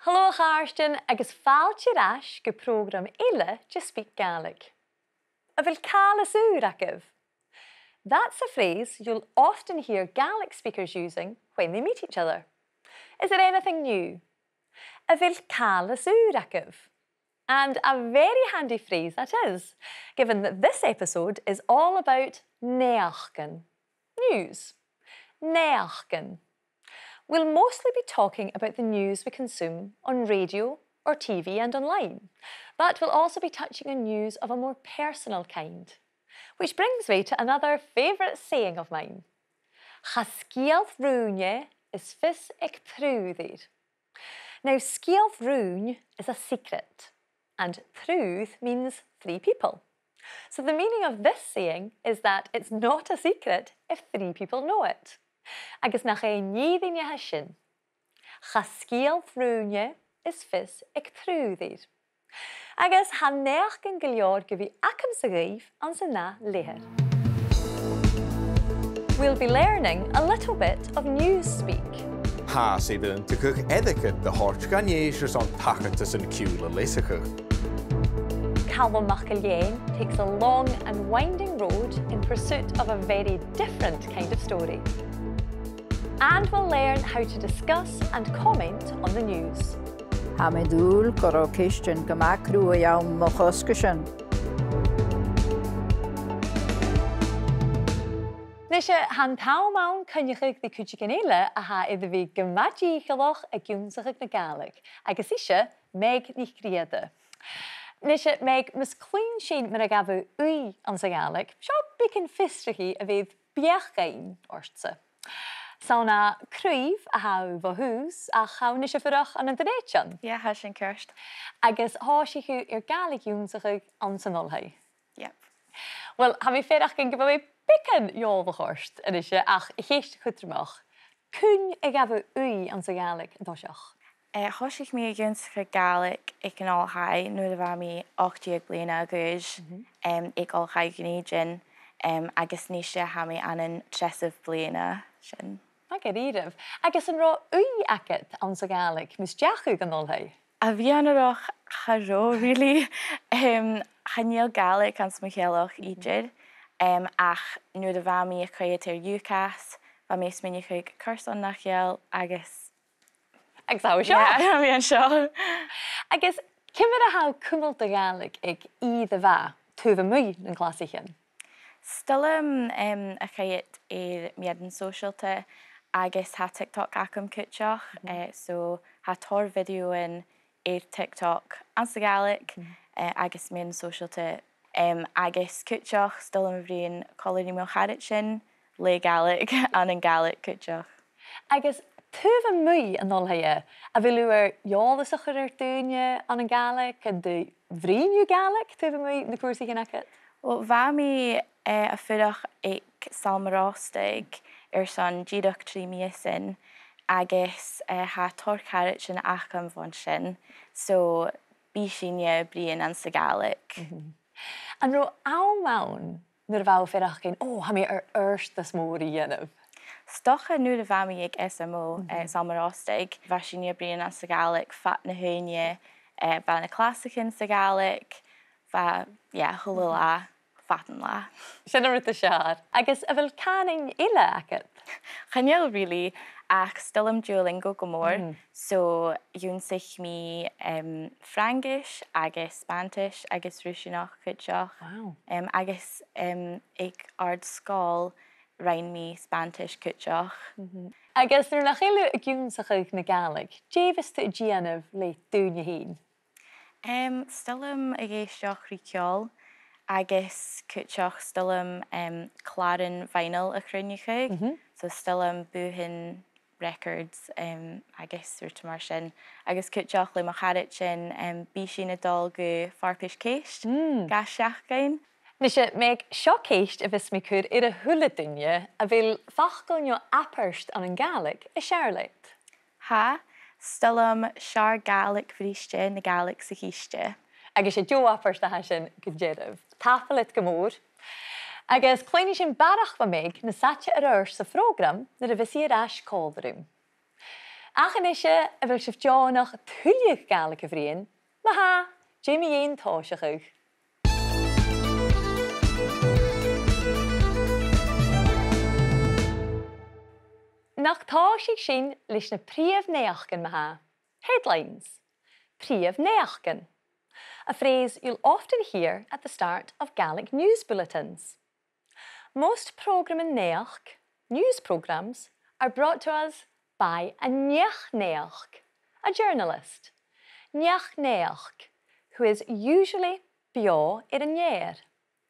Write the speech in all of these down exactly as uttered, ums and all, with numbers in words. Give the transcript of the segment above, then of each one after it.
Halò a chàirdean agus fàilte air ais gu prògram eile de SpeakGaelic. A bheil càil as ùr agaibh? That's a phrase you'll often hear Gaelic speakers using when they meet each other. Is it anything new? A bheil càil as ùr agaibh? And a very handy phrase that is, given that this episode is all about naidheachdan. News. Naidheachdan. We'll mostly be talking about the news we consume on radio or T V and online, but we'll also be touching on news of a more personal kind. Which brings me to another favourite saying of mine. Cha sgeul riùin e is fios aig triùir. Now, sgeul riùin is a secret, and triùir means three people. So the meaning of this saying is that it's not a secret if three people know it. Agus nach e an aon duine a tha sin. Cha sgeul riùin e is fios aig triùir. Agus tha naidheachdan gu leòr gu bhith agamsa dhuibh anns an ath leth-uair. We'll be learning a little bit of newspeak. Tha sibh air an t-aodach airgid a thoirt dhan fhear airson tachartasan ciùil a leasachadh. Calum MacIlleathain takes a long and winding road in pursuit of a very different kind of story. And we'll learn how to discuss and comment on the news. Tha mi an dùil gun robh ceistean gu math cruaidh ann mu chosgaisean. Nise, tha an t-àm ann coinneachadh ri cuideigin eile a tha air a bhith gu math dìcheallach ag ionnsachadh na Gàidhlig, agus ise Meg NicGrìoda. Nise, Meg, mus cluinninn mar a ghabh thu ùidh anns a' Ghàidhlig, seo beagan fiosrachaidh a bheir beachd fhaighinn ortsa. 'S ann à craobh a tha thu bho thùs, ach tha thu a-nis a' fuireach ann an Dùn Èideann. Yeah, tha sin ceart. Agus thòisich thu air Gàidhlig ionnsachadh anns an oilthigh. Yep. Uill, tha mi a' faireachdainn gu bheil mi beagan eòlach ort a-nise, ach a' cheist chudromach, cuin a ghabh thu ùidh anns a' Ghàidhlig an toiseach? Eh, thòisich mi ag ionnsachadh Gàidhlig aig an oilthigh nuair a bha mi ochd deug bliadhna a dh'aois, em, aig Oilthigh Dhùn Èideann, em, agus a-nise tha mi ann an treasamh bliadhna sin. Math dha-rìribh. Agus an robh ùidh agad anns a' Ghàidhlig mus deach thu dhan oilthigh? A mhiann-sa, cha robh, really. Em, chan eil Gàidhlig anns mo theaghlach idir. Em, ach nuair a bha mi a' coimhead air UCAS, bha mi a' smaoineachadh carson nach eil agus Agus tha thu seo. Yeah, tha mi an seo. Agus ciamar a tha thu a' cumail do Ghàidhlig aig ìre mhath, taobh a-muigh nan clasaichean? 'S toil leam, em, a' coimhead air meadhanan sòisealta agus tha TikTok agam cuideachd, eh, so tha tòrr bhidiothan air TikTok anns a' Ghàidhlig, eh, agus meadhanan sòisealta, em, agus cuideachd 's toil leam a bhruidhinn còmhla ri mo charaidean le Gàidhlig ann an Gàidhlig cuideachd. Agus taobh a-muigh an oilthigh, a bheil thu air eòlas a chur air daoine ann an Gàidhlig, an do bhruidhinn thu Gàidhlig taobh a-muigh na cùrsaichean agad? Uill, bha mi, eh, a' fuireach aig Sabhal Mòr Ostaig airson dìreach trì mìosan, agus, eh, tha tòrr charaidean agam bhon sin, so bidh sinne a' bruidhinn anns a' Ghàidhlig. An robh àm ann nuair a bha thu a' faireachdainn, ò, tha mi air adhartas mòr a dhèanamh? 'S dòcha nuair a bha mi aig S M O, eh, Sabhal Mòr Ostaig, bha sinne a' bruidhinn anns a' Ghàidhlig fad na h-ùine, eh, bha na clasaichean sa Ghàidhlig, bha, yeah, a h-uile latha, fad an latha. Sin an rud as fheàrr. Agus a bheil cànain eile agad? Chan eil really, ach 's toil leam Duolingo gu mòr. So dh'ionnsaich mi, em, Fraingis agus Spàinntis agus Ruiseanach cuideachd. Wow. Em, agus, em, aig àrd-sgoil rinn mi Spàinntis cuideachd. Agus nuair nach eil thu ag ionnsachadh na Gàidhlig, dè bhios tu a' dèanamh le do dhuine fhèin? Em, 's toil leam ag èisteachd ri ceòl agus cuideachd 's toil leam, em, clàran vinyl a chruinneachadh. So 's toil leam bùthan records, em, agus rudan mar sin. Agus cuideachd le mo charaidean, em, bidh sinn a' dol gu farpais-cheist gach seachdain. Nise, Meg, seo ceist a bhios mi a' cur air a h-uile duine, a bheil facal no abairt ann an Gàidhlig as fheàrr leat? Tha, 's toil leam 's fheàrr Gàidhlig bhriste na Gàidhlig sa chiste. Agus 's e deagh abairt a tha sin gu dearbh. Tapadh leat gu mòr. Agus cluinnidh sinn barrachd bho Meg nas fhaide air adhart sa phrògram nuair a bhios i air ais còmhla rium. Ach a-nise, a bheil sibh deònach tuilleadh Gàidhlig a bhruidhinn? Ma tha, dè mu dheidhinn tòiseachadh? Nach tòisich sinn leis na prìomh naidheachdan ma-thà? Headlines. Prìomh naidheachdan. A phrase you'll often hear at the start of Gaelic news bulletins. Most prògraman naidheachd, news programmes, are brought to us by an neach-naidheachd, a journalist. Neach-naidheachd, who is usually beò air an ear,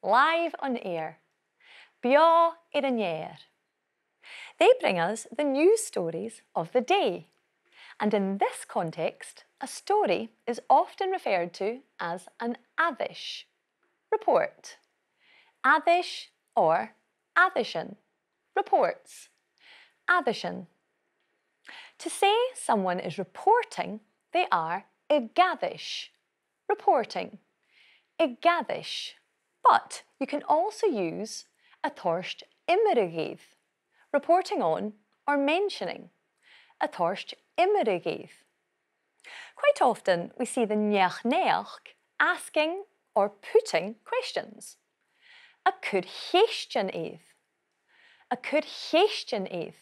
live on air. Beò air an ear. They bring us the news stories of the day. And in this context, a story is often referred to as an aithris. Report. Aithris or aithrisean. Reports. Aithrisean. To say someone is reporting, they are ag aithris. Reporting. Ag aithris. But you can also use a' toirt iomradh air. Reporting on or mentioning. A' toirt iomradh air. Quite often we see the neach-naidheachd asking or putting questions. A' cur cheistean air. A' cur cheistean air.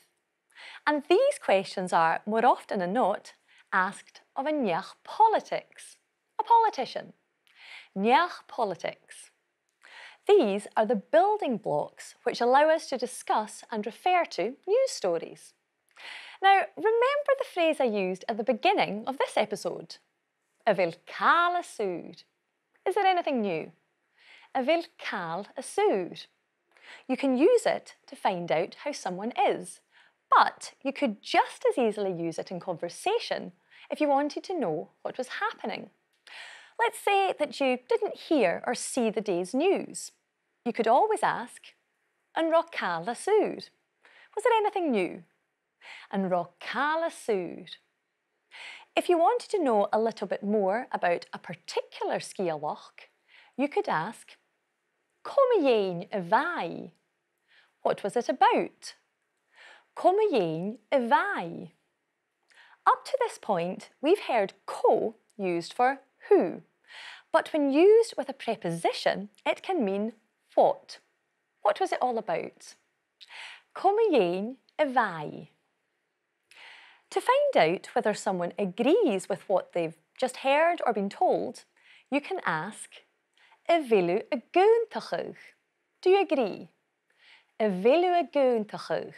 And these questions are, more often than not, asked of a neach-politics, a politician. Neach-politics. These are the building blocks which allow us to discuss and refer to news stories. Now, remember the phrase I used at the beginning of this episode? A bheil càil às ùr? Is there anything new? A bheil càil às ùr? You can use it to find out how someone is, but you could just as easily use it in conversation if you wanted to know what was happening. Let's say that you didn't hear or see the day's news. You could always ask, an robh càil às ùr? Was there anything new? An robh càil às ùr? If you wanted to know a little bit more about a particular sgeulachd, you could ask, cò mu dheidhinn a bha i? What was it about? Cò mu dheidhinn a bha i? Up to this point, we've heard cò used for who, but when used with a preposition, it can mean what. What was it all about? Cò mu dheidhinn a bha i? To find out whether someone agrees with what they've just heard or been told, you can ask, a bheil thu ag aontachadh? Do you agree? A bheil thu ag aontachadh?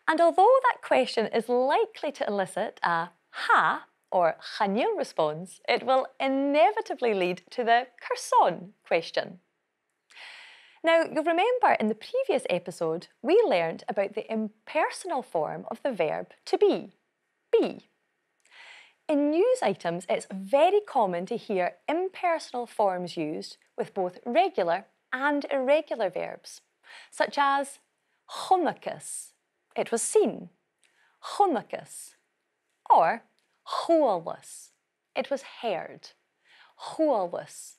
And although that question is likely to elicit a tha or chan eil response, it will inevitably lead to the carson question. Now, you'll remember in the previous episode, we learnt about the impersonal form of the verb to be, be. In news items, it's very common to hear impersonal forms used with both regular and irregular verbs, such as chunnacas, it was seen, chunnacas, or chualas, it was heard. Chualas.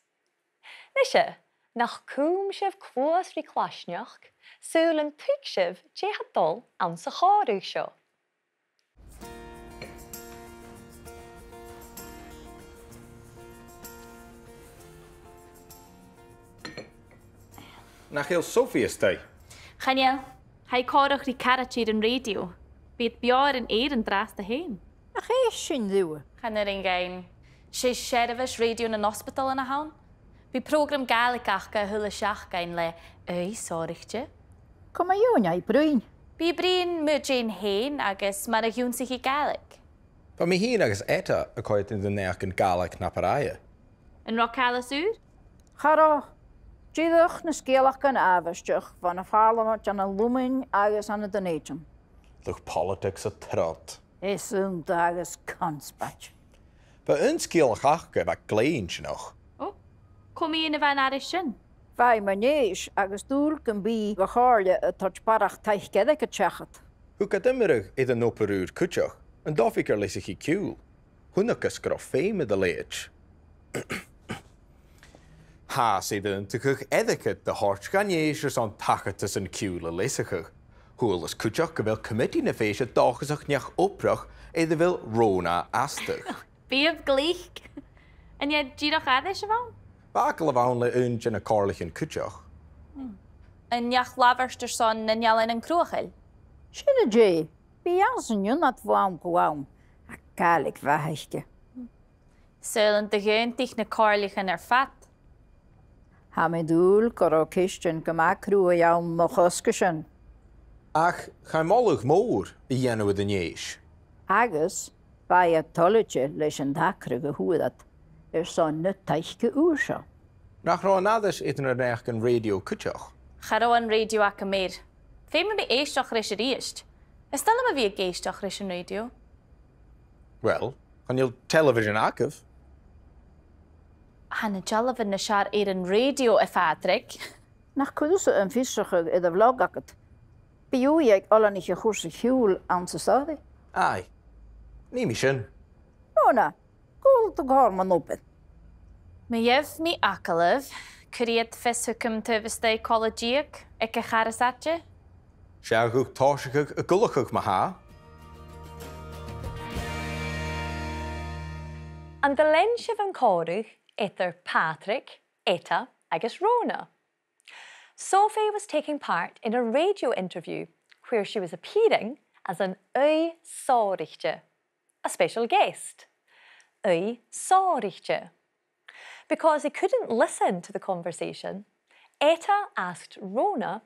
Nise, nach cùm sibh cluas ri claisneachd, saoil an tuig sibh dè tha dol anns a' chòmhradh seo. Nach eil Sophie a-staigh? Chan eil. Tha i a' còmhradh ri caraid air an rèidio. Bidh iad beò air an èirigh an-dràsta fhèin. Ach èist sin riutha. Chan urrainn dhuinn. 'S e seirbheis rèidio nan ospadal a th' ann. Bidh prògram Gàidhlig aca a h-uile seachdain le Aoigh Sònraichte. Cò mu dheidhinn a bhios i a' bruidhinn? Bidh i a' bruidhinn mu dheidhinn fhèin agus mar a dh'ionnsaich i Gàidhlig. Bha mi fhìn agus Etta a' coimhead air na naidheachdan Gàidhlig na bu tràithe. An robh càil às ùr? Cha robh. Dìreach na sgeulachdan àbhaisteach bho na pàrlamaid ann an Lunnainn agus ann an Dùn Èideann. Luchd-poilitigs a' trod. Is iongantach agus connspaid. Bha aon sgeulachd aca a bha glè inntinneach. Ò, cò mu dheidhinn a bha an aithris sin? Bha i mu dheidhinn Aonghas agus dùil gum biodh a chomhairle a' toirt barrachd taic airgid seachad. Thug iad iomradh air an obair ùr cuideachd, an toiseach air leasachadh ciùil. Chunnacas gun robh feum air a leithid. Thathas air aontachadh airgid a thoirt dhan Aonghas airson tachartasan ciùil a leasachadh. Chualas cuideachd gu bheil comataidh na fèise dòchasach neach-obrach air a bheil Rona a-staigh. Bidh e glic. An e dìreach aithris a bh' ann? Bha agallamh ann le aon de na comhairlichean cuideachd. An deach labhairt airson nan ealain chruthachail? Sin e. Bidh iadsan ionad bho àm gu àm. Ach Gàidhlig mhath aice. Saoil an do dh'aontaich na comhairlichean air fad? Tha mi an dùil gun robh ceistean gu math cruaidh ann mu chosgaisean. Ach chaidh moladh mòr a dhèanamh air an fhèis. Agus bha iad toilichte leis an tagradh a fhuair iad airson na taice ùr seo. Nach robh an aithris air na naidheachdan rèidio cuideachd? Cha robh an rèidio agam air. Feumaidh mi èisteachd ris a-rithist. Is toil leam a bhith ag èisteachd ris an rèidio. Uill, chan eil television agaibh. Tha na dealbhan nas fheàrr air an rèidio, a Phàdraig. Nach cuir thusa am fiosrachadh air a' bhlog agad? Bidh ùidh aig oileanaich a' chùrsa-ciùil anns an stòiridh. Aye. Nì mi sin. Ò, na. Cò bheil do chomhairle mun obair? Ma gheibh mi agallamh, cuiridh iad fios thugam taobh a-staigh cola-deug aig a' char as fhaide. 'S fheàrr dhut tòiseachadh a' gluasad ma-thà. An do lean sibh an còmhradh eadar Pàdraig, Etta agus Rona? Sophie was taking part in a radio interview where she was appearing as an aoigh sònraichte, a special guest. Aoigh sònraichte. Because he couldn't listen to the conversation, Etta asked Rona,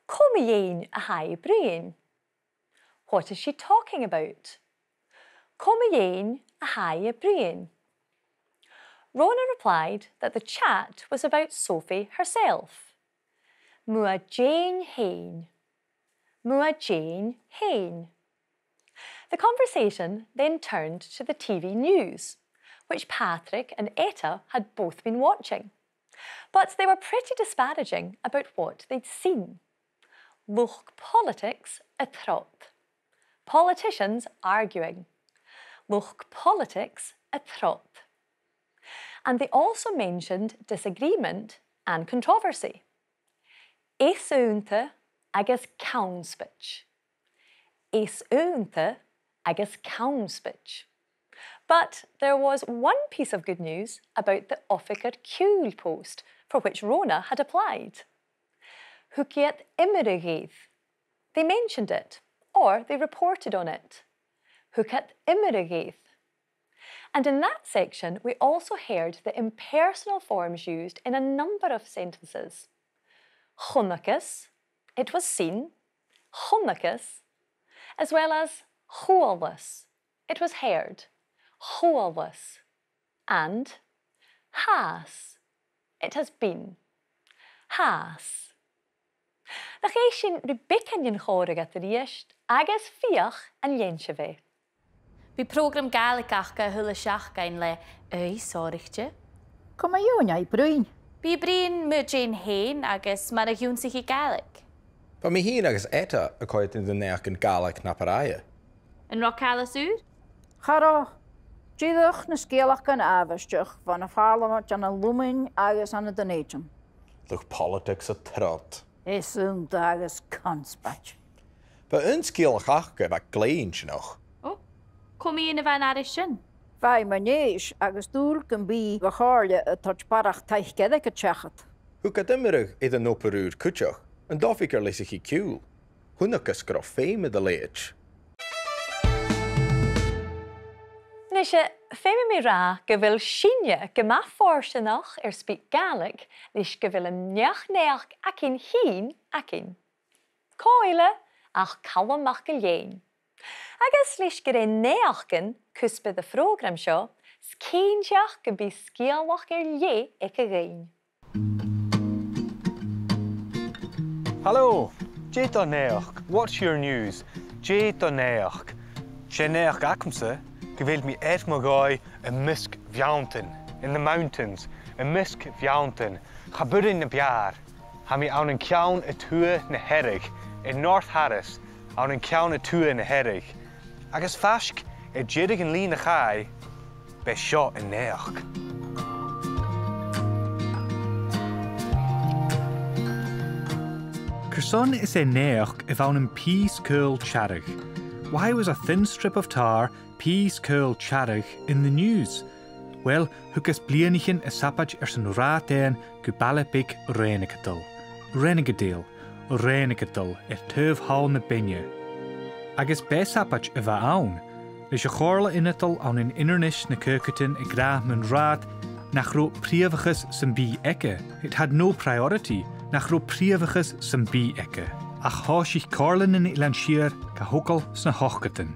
"Cò mu dheidhinn a tha i a' bruidhinn?" What is she talking about? Cò mu dheidhinn a tha i a' bruidhinn? Rona replied that the chat was about Sophie herself. Mu dheidhinn fhèin. Mu dheidhinn fhèin. The conversation then turned to the T V news, which Pàdraig and Etta had both been watching. But they were pretty disparaging about what they'd seen. Luchd-poilitigs a' trod. Politicians arguing. Luchd-poilitigs a' trod. And they also mentioned disagreement and controversy. Eas-aonta agus ceannspaid. Eas-aonta agus ceannspaid. But there was one piece of good news about the Oifigear Ciùil post for which Rona had applied. Thug iad iomradh air. They mentioned it, or they reported on it. Thug iad iomradh air. And in that section, we also heard the impersonal forms used in a number of sentences. Chunnacas, it was seen, chunnacas, as well as chualas, it was heard, chualas, and thathas, it has been, thathas. Nach èist sinn ri beagan den chòmhradh a-rithist agus feuch an lean sibh e. Bidh prògram Gàidhlig aca a h-uile seachdain le aoigh sònraichte. Cò mu dheidhinn a tha i a' bruidhinn? Bidh i a' bruidhinn mu dheidhinn fhèin agus mar a dh'ionnsaich i Gàidhlig. Bha mi fhìn agus Etta a' coimhead air na naidheachdan Gàidhlig na bu tràithe. An robh càil às ùr? Cha robh. Dìreach na sgeulachdan àbhaisteach bhon a' Phàrlamaid ann an Lunnainn agus ann an Dùn Èideann. Luchd-poilitigs a' trod. Eas-aonta agus ceannspaid. Bha aon sgeulachd aca a bha glè inntinneach. Ò, cò mu dheidhinn a bha an aithris sin? Bha i mun fhèis agus dùil gum bi a' chomhairle a' toirt barrachd taic-airgid seachad. Thug iad iomradh air an obair ùr cuideachd, an t-oifigear leasachaidh ciùil. Chunnacas gun robh feum air a leithid. Nise, feumaidh mi ràdh gu bheil sinne gu math fortanach air SpeakGaelic leis gu bheil an neach-naidheachd againn fhìn againn. Cò eile ach Calum MacIlleathain. Agus leis gur e naidheachdan cuspair a' phrògraim seo, 's cinnteach gum bi sgeulachd air leth aige dhuinn. Halò! Dè do naidheachd? What's your news? Dè do naidheachd? 'S e naidheachd agamsa gu bheil mi air mo dhòigh am measg bheanntan, in the mountains, am measg bheanntan. Cha b' urrainn na b' fheàrr. Tha mi ann an ceann a tuath na Hearadh, in North Harris, ann an ceann a tuath na Hearadh. Agus faisg air deireadh an linn a chaidh, b' e seo an naidheachd. Gu Son is e naidheachd a bh' ann am pìos caol tearraidh. Why was a thin strip of tar, pìos caol tearraidh, in the news? Well, thugas bliadhnaichean an sabaid airson rathad fhaighinn gu baile beag Rèinagadail. Rèinagadail, Rèinagadail, air taobh thall na beinne. Agus b' e sabaid a bh' ann, leis a' chomhairle ionadail ann an Inbhir Nis na Caogadan ag ràdh mun rathad nach robh prìomhachas sam bith aige, it had no priority, nach robh prìomhachas sam bith aige. Ach thòisich Comhairle nan Eilean Siar ga thogail sna h-ochdadan.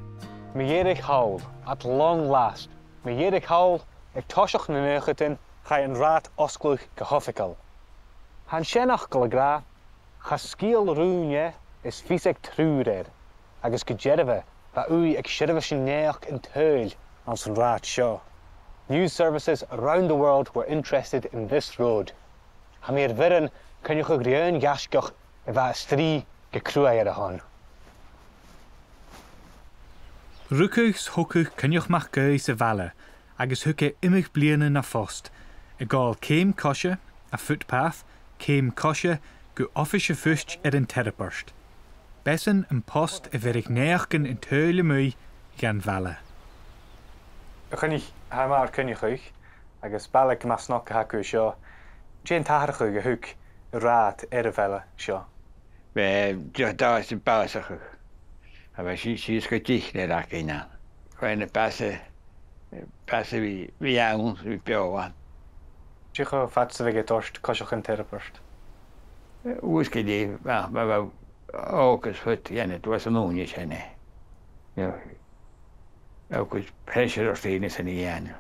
Mu dheireadh thall, at long last, mu dheireadh thall, aig toiseach na naochadan, chaidh an rathad fhosgladh gu h-oifigeil. Tha an seanfhacal ag ràdh, cha sgeul rùin e is fios aig triùir air, agus gu dearbha, bha ùidh aig seirbheisean naidheachd an t-saoghail anns an rathad seo. News services around the world were interested in this road. Tha mi air bhioran coinneachadh ri aon ghaisgeach a bha a' strì gu cruaidh air a shon. Rugadh 's thogadh Coinneach MacAoidh sa bhaile, agus thug e iomadh bliadhna na phost, a' gabhail ceum-coise, a footpath, ceum-coise, gu oifis a' phuist air an t-aerabort. B' esan am post a bheireadh naidheachdan an t-saoghail a-muigh dhan bhaile. A Choinnich, tha mi air coinneachadh, agus baile gu math snog a th' agaibh an seo. Dè an t-atharrachadh a thug an rathad air a' bhaile seo? Bha, dè, dà is am bàsachadh. A bha si, sìos gu dìth na racain ann. Bha na bàsa, bàsa bhith, bhith ann, bhith beò ann. Dè cho fada 's a bhiodh e a' toirt coiseachd an t-aerabort? Uair gu leth, bha, bha, bha, òg is fad, dhèanadh, bha san ùine sin e. You know, agus pressure air daoine sin a dhèanamh.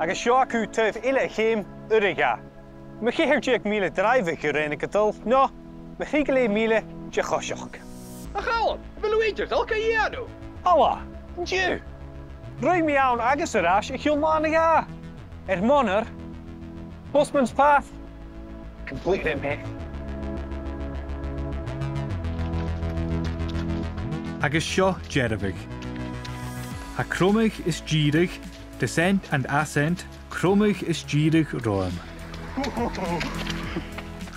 Agus seo agaibh taobh eile a' cheum, Urraigh. Mu cheithir deug mìle dràibheadh gu Rèinagadail, no mu thrithead mìle de choiseachd. A Chaluim, a bheil thu idir dol ga dhèanamh? Alla, an-diugh! Ruith mi ann agus air ais a h-uile là no dhà. Air m' onair, Postman's Path. Completely me. Agus seo dearbhadh. Tha cromadh is dìreadh, descent and ascent, cromadh is dìreadh romham.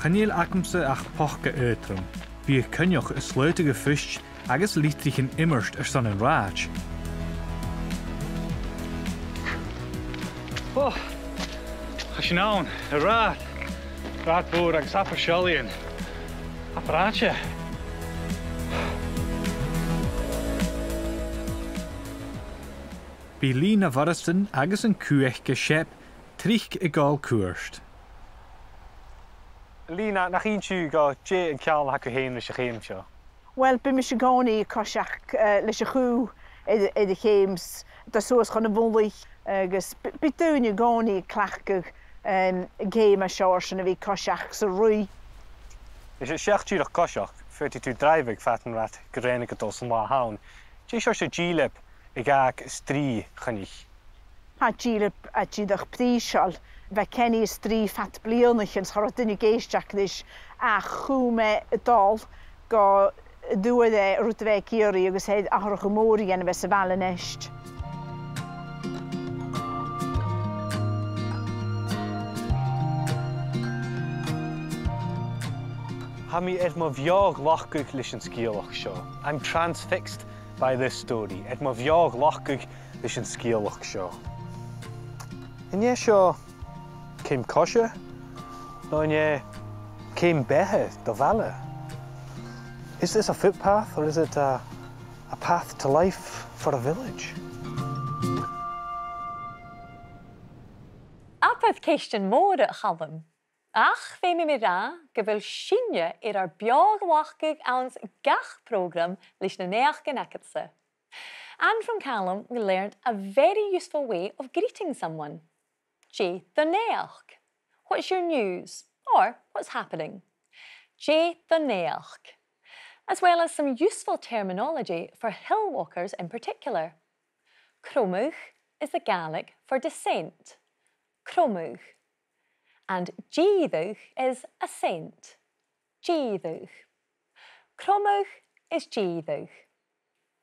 Chan eil agamsa ach poca aotrom. Bidh Coinneach a' slaodadh a' phuist agus litrichean iomairt airson an rathaid. Ò, tha sinn ann, an rathad. Rathad mhòr agus abair seallaidhean. Abair àite. Bidh Lena Mhoireasdan agus an cù aice, Seb, tric a' gabhail cuairt. Lena, nach inns thu dhomh dè an ceangal a th' agaibh fhèin leis a' cheum seo? Uill, bidh mise an-còmhnaidh a' coiseachd, eh, leis a' chù air, air a' cheum 's a' dol suas chun a' mhullaich, agus bi-, bidh daoine an-còmhnaidh a' cleachdadh, em, an ceum a tha seo airson a bhith a' coiseachd 's a' ruith. Leis a' seachd dìreach coiseachd, faodaidh tu dràibheadh fad an rathaid gu Rèinagadail san latha an-diugh. Dè seòrsa dìleab a dh'fhàg an strì, a Choinnich? Tha dìleab dìreach prìseil. Bha Kenny a' strì fad bliadhnaichean 's cha robh duine ag èisteachd ris, ach chùm e a' dol gu dùil e rud a bha e ag iarraidh agus e air atharrachadh mòr a dhèanamh às a' bhaile a-nis. Tha mi air mo bheò-ghlacadh leis an sgeulachd seo. I'm transfixed by this story. Air mo bheò-ghlacadh leis an sgeulachd seo. An e seo ceum-coise? No an e ceum-beatha do bhaile? Is this a footpath or is it a, a path to life for a village? Abair cheistean mòra, a Chaluim. Ach feumaidh mi ràdh gu bheil sinne air ar beò-ghlacadh anns gach prògram leis na naidheachdan agadsa. And from Calum we learned a very useful way of greeting someone. Dè do naidheachd? What's your news? Or what's happening? Dè do naidheachd? As well as some useful terminology for hill walkers in particular. Cromadh is the Gaelic for descent. Cromadh. And dìreadh is ascent. Dìreadh. Cromadh is dìreadh.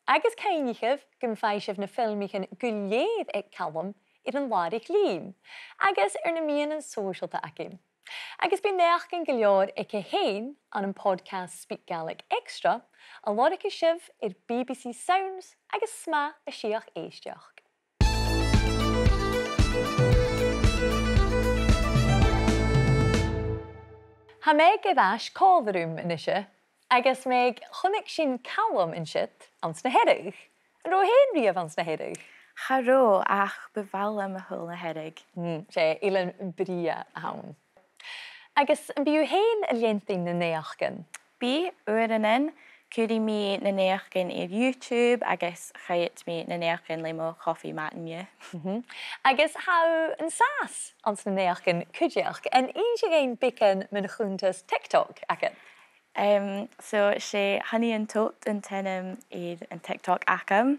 Agus cuimhnichibh gum faigh sibh na filmichean gu lèir aig Calum air an làraich-lìn, agus air na meadhanan sòisealta againn. Agus bidh naidheachdan gu leòr aige fhèin ann am podcast SpeakGaelic Extra, a lorgas sibh air B B C Sounds agus 's math a shuidheachadh èisteachd. Tha Meg air ais còmhla rium a-nise, agus Meg, chunnaic sinn Calum an siud anns na Hearadh. An robh thu fhèin riamh anns na Hearadh? Cha robh, ach bu mhath leam a h-uile na Hearadh. Mm, 's e eilean brèagha a th' ann. Agus am bi thu fhèin a' leantainn nan naidheachdan? Bidh, uaireannan. Cuiridh mi na naidheachdan air YouTube agus chaidh mi na naidheachdan le mo chofaidh madainn. Mhm. Agus tha thu an sàs anns na naidheachdan cuideachd. An innis thu dhuinn beagan mun chunntas TikTok agad? Em, so, 's e Honey and Toad an t-ainm air an TikTok agam,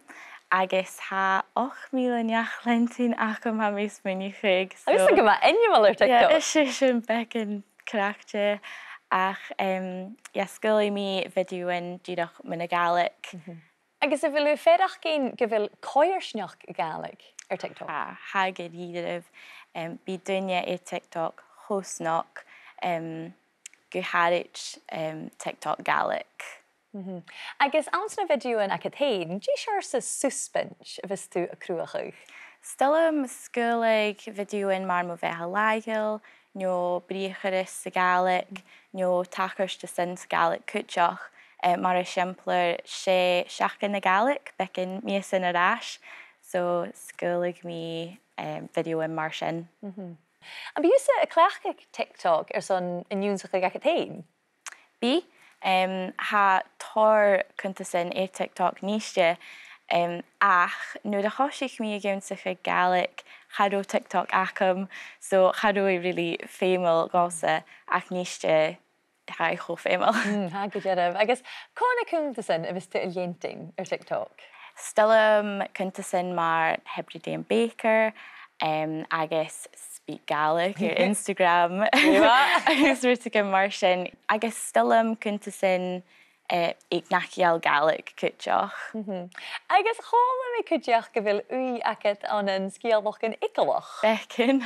agus tha ochd mìle neach-leantainn agam, tha mi a' smaoineachadh, so. Agus tha e gu math ainmeil air TikTok. Yeah, is e sin beagan craicte, ach, em, yeah, sgaoilidh mi bhidiothan dìreach mun a' Ghàidhlig. Mhm. Agus a bheil thu a' faireachdainn gu bheil coimhearsnachd Gàidhlig air TikTok? Tha, tha gu dearbh, em, bidh daoine air TikTok cho snog, em, gu h-àraid, em, TikTok Gàidhlig. Mhm. Agus anns na bhidiothan agad fhèin, dè seòrsa susbaint a bhios tu a' cruthachadh? 'S toil leam sgaoileadh bhidiothan mar mo bheatha làitheil, no briathrachas sa Ghàidhlig, no tachartasan sa Ghàidhlig cuideachd, eh, mar eisimpleir, 's e Seachdain na Gàidhlig, beagan mìosan air ais, so sgaoileadh mi, eh, bhidiothan mar sin. Mhm. Am bi thusa a' cleachdadh TikTok airson an ionnsachadh agad fhèin? Bidh, em, tha tòrr cunntasan air TikTok a-niste, em, ach nuair a thòisich mi ag ionnsachadh Gàidhlig, cha robh TikTok agam, so cha robh e really feumail dhòmhsa, ach a-niste tha e cho feumail. Mm, tha, gu dearbh. Agus cò na cunntasan a bhios tu a' leantainn air TikTok? 'S toil leam cunntasan mar Hebridean Baker, em, agus SpeakGaelic air Instagram. Agus rudeigin mar sin. Agus 's toil leam cunntasan, eh, aig nach eil Gàidhlig cuideachd. Mhm. Agus chuala mi cuideachd gu bheil ùidh agad ann an sgeulachdan eagalach. Beagan.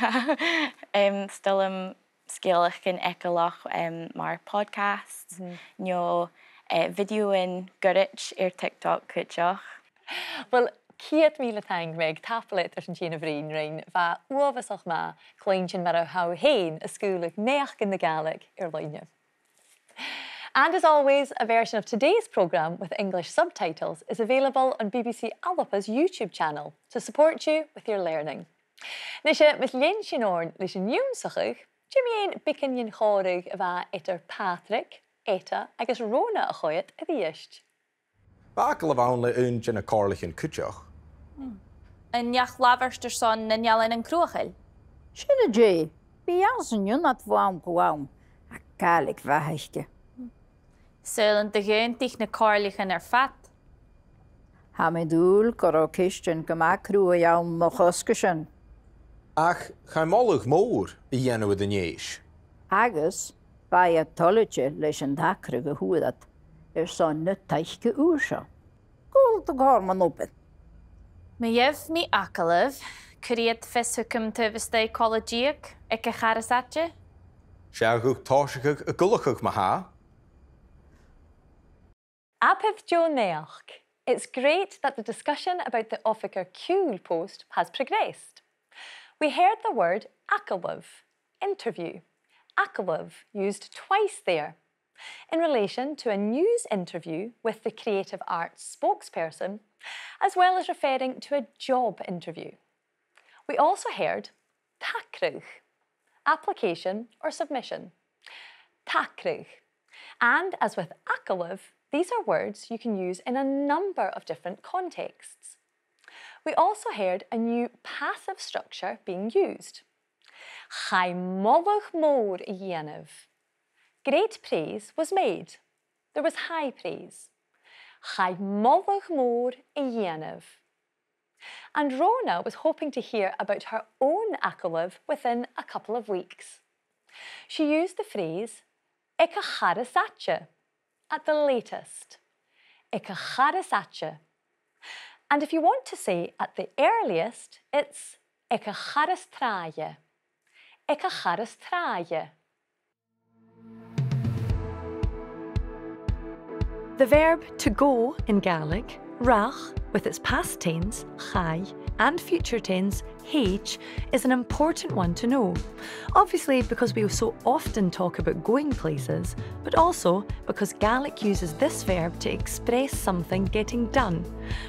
Em, 's toil leam sgeulachdan eagalach, em, mar podcast, no, eh, bhidiothan goirid air TikTok cuideachd. Uill, ceud mìle taing, Meg, tapadh leat airson tighinn a bhruidhinn rinn, bha e uabhasach math cluinntinn mar a tha thu fhèin a' sgaoileadh naidheachdan na Gàidhlig air loidhne. And as always, a version of today's programme with English subtitles is available on B B C Alba's YouTube channel to support you with your learning. Nise, mus lean sinn oirnn leis an ionnsachadh, dè mu dheidhinn beagan den chòmhradh a bha eadar Pàdraig, Etta agus Rona a' coimhead a-rithist. B' fheàrr leam a bhith ann le aon de na comhairlichean cuideachd. An neach-labhairt airson nan ealainean cruthachail? Sin e. Bidh iad san ionad bho àm gu àm, ach Gàidhlig mhath aice. Saoil an do dh'aontaich na comhairlichean air fad? Tha mi an dùil gun robh ceistean gu math cruaidh ann mu chosgaisean. Ach chaidh moladh mòr a dhèanamh air an fhèis. Agus bha iad toilichte leis an t-acras a fhuair iad airson na taice ùr seo. Cùm do chorr mun obair. Ma gheibh mi agallamh, cuiridh iad fios thugam taobh a-staigh cola-deug aig a' char as fhaide? 'S fheàrr dhut tòiseachadh a' gluasad ma-thà. Abair deagh naidheachd. It's great that the discussion about the Oifigear Ciùil post has progressed. We heard the word agallamh, interview. Agallamh used twice there, in relation to a news interview with the Creative Arts spokesperson, as well as referring to a job interview. We also heard tacradh, application or submission. Tacradh. And as with agallamh, these are words you can use in a number of different contexts. We also heard a new passive structure being used. Chaidh moladh mòr a dhèanamh. Great praise was made. There was high praise. Chaidh moladh mòr a dhèanamh. And Rona was hoping to hear about her own agallamh within a couple of weeks. She used the phrase aig a' char as fhaide, at the latest. Aig a' char as fhaide, And if you want to say at the earliest, it's aig a' char as tràithe. Aig a' char as tràithe. The verb to go in Gaelic, rach, with its past tense, chaith, and future tense, thèid, is an important one to know. Obviously, because we so often talk about going places, but also because Gaelic uses this verb to express something getting done,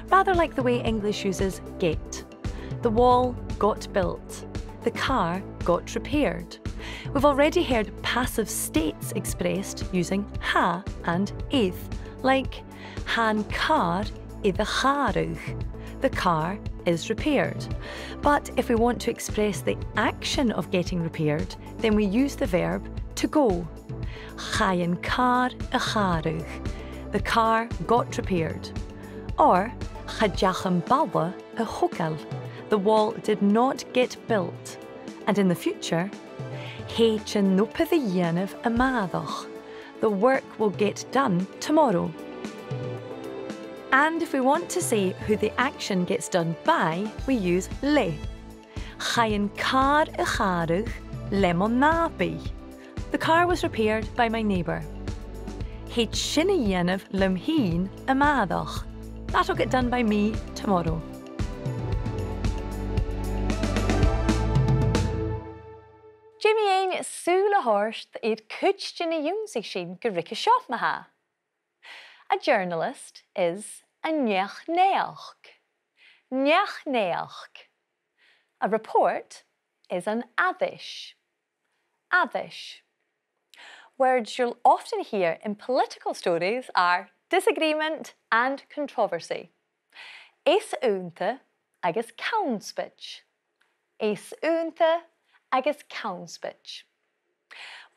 rather like the way English uses get. The wall got built. The car got repaired. We've already heard passive states expressed using tha and air, like tha an càr air a chàradh. The car is repaired. But if we want to express the action of getting repaired, then we use the verb to go. Chaidh an càr a chàradh. The car got repaired. Or, cha deach am balla a thogail. The wall did not get built. And in the future, thèid an obair a dhèanamh a-màireach. The work will get done tomorrow. And if we want to say who the action gets done by, we use le. Chaidh an càr a chàradh le mo nàbaidh. The car was repaired by my neighbour. Thèid sin a dhèanamh leam fhìn a-màireach. That'll get done by me tomorrow. Dè mu dheidhinn sùil a thoirt air cuid de na dh'ionnsaich sinn gu ruige seo, ma-thà? A journalist is an neach-naidheachd. Neach-naidheachd. A report is an aithris. Aithris. Words you'll often hear in political stories are disagreement and controversy. Eas-aontadh agus connspaid. Eas-aontadh agus connspaid.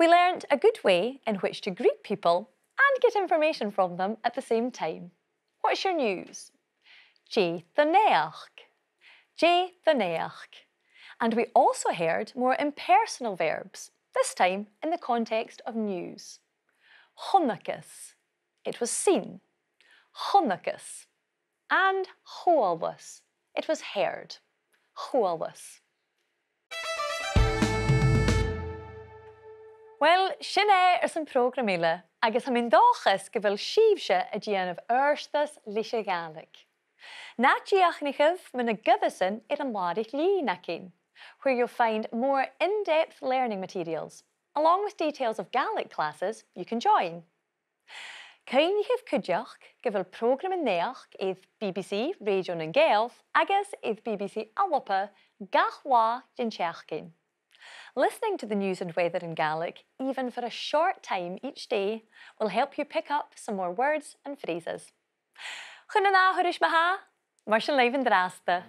We learnt a good way in which to greet people and get information from them at the same time. What's your news? Dè do naidheachd? Dè do naidheachd? And we also heard more impersonal verbs, this time in the context of news. Chunnacas. It was seen. Chunnacas. And chualas. It was heard. Chualas. Uill, sin e airson prògram eile, agus tha mi an dòchas gu bheil sibhse a' dèanamh adhartas leis a' Ghàidhlig. Na dìochuimhnichibh mu na goireasan air an làrach-lìn againn, where you'll find more in-depth learning materials, along with details of Gaelic classes you can join. Cuimhnichibh cuideachd gu bheil prògraman naidheachd air B B C Radio nan Gàidheal agus air B B C Alba gach latha den t-seachdain. Listening to the news and weather in Gaelic, even for a short time each day, will help you pick up some more words and phrases. Chun an ath thuras, ma-thà, mar sin leibh an-dràsta.